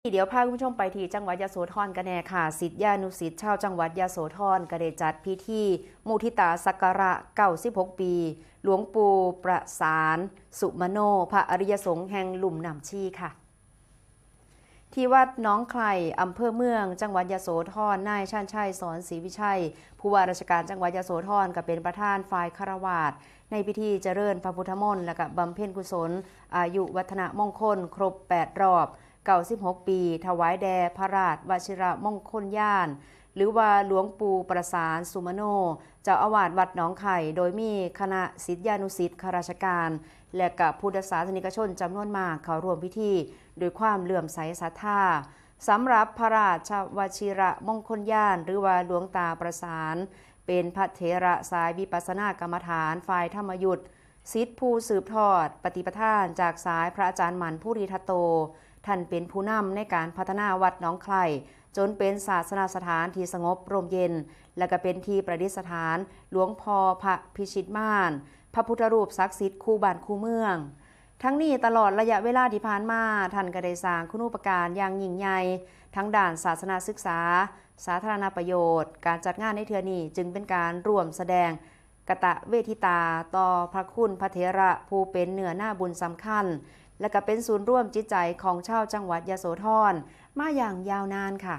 ດຽວພາຄຸນຜູ້ຊົມໄປທີ່ຈັງຫວັດຍະໂສທອນກັນແດ່ຄ່ະ. ສິດຍານຸສິດຊາວຈັງຫວັດຍະໂສທອນກໍໄດ້ຈັດພິທີມຸທິຕາສັກກາລະເກົ້າສິບຫົກປີ ຫຼວງປູ່ປະສານສຸມະໂນ ພະອະລິຍະສົງແຫ່ງລຸ່ມນ້ຳຊີຄ່ະ. ທີ່ວັດໜອງໄຄ ອຳເພີເມືອງ ຈັງຫວັດຍະໂສທອນ, ນາຍ ຊານໄຊ ສອນສີວິໄຊ ຜູ້ວ່າລາຊະການຈັງຫວັດຍະໂສທອນ ກໍເປັນປະທານຝ່າຍຄາລະວາດ ໃນພິທີຈະເລີນພະພຸດທະມົນ ແລະ ກະບຳເພັນກຸສົນອາຍຸວັດທະນະມົງຄົນຄົບແປດຮອບເກົ້າສິບຫົກປີ ຖວາຍແດ່ພະລາດວະຊິລະມົງຄົນຍານ ຫຼືວ່າຫຼວງປູ່ປະສານສຸມະໂນ ເຈົ້າອາວາດວັດໜອງໄຄ ໂດຍມີຄະນະສິດຍານຸສິດ ຂ້າລາຊະການ ແລະ ກະພຸດທະສາສະນິກະຊົນຈຳນວນມາກເຂົ້າຮ່ວມພິທີດ້ວຍຄວາມເຫຼື້ອມໃສສັດທາ. ສຳລັບພະລາດວະຊິລະມົງຄົນຍານ ຫຼືວ່າຫຼວງຕາປະສານ ເປັນພະເຖລະສາຍວິປັດສະນາກຳມະຖານ ຝ່າຍທຳມະຍຸດ ສິດຜູ້ສືບທອດປະຕິປະທານຈາກສາຍພະອາຈານໝັ້ນ ພູຣິທັດໂຕ. ທ່ານເປັນຜູ້ນຳໃນການພັດທະນາວັດໜອງໄຄ ຈົນເປັນສາສະນະສະຖານທີ່ສະຫງົບຮົ່ມເຢັນ ແລະ ກະເປັນທີ່ປະດິດສະຖານຫຼວງພໍ່ພະພິຊິດມານ ພະພຸດທະຮູບສັກສິດຄູ່ບ້ານຄູ່ເມືອງ. ທັງນີ້ຕະຫຼອດໄລຍະເວລາທີ່ຜ່ານມາ ທ່ານກໍໄດ້ສ້າງຄຸນູປະການຢ່າງຍິ່ງໃຫຍ່ ທັງດ້ານສາສະໜາສຶກສາ, ສາທາລະນະປະໂຫຍດ. ການຈັດງານໃນເທື່ອນີ້ຈຶ່ງເປັນການຮ່ວມສະແດງກະຕະເວທິຕາຕໍ່ພະຄຸນພະເຖລະຜູ້ເປັນເນື້ອນາບຸນສຳຄັນ ແລະ ກະເປັນສູນລວມຈິດໃຈຂອງຊາວຈັງຫວັດຍະໂສທອນມາຢ່າງຍາວນານຄ່ະ.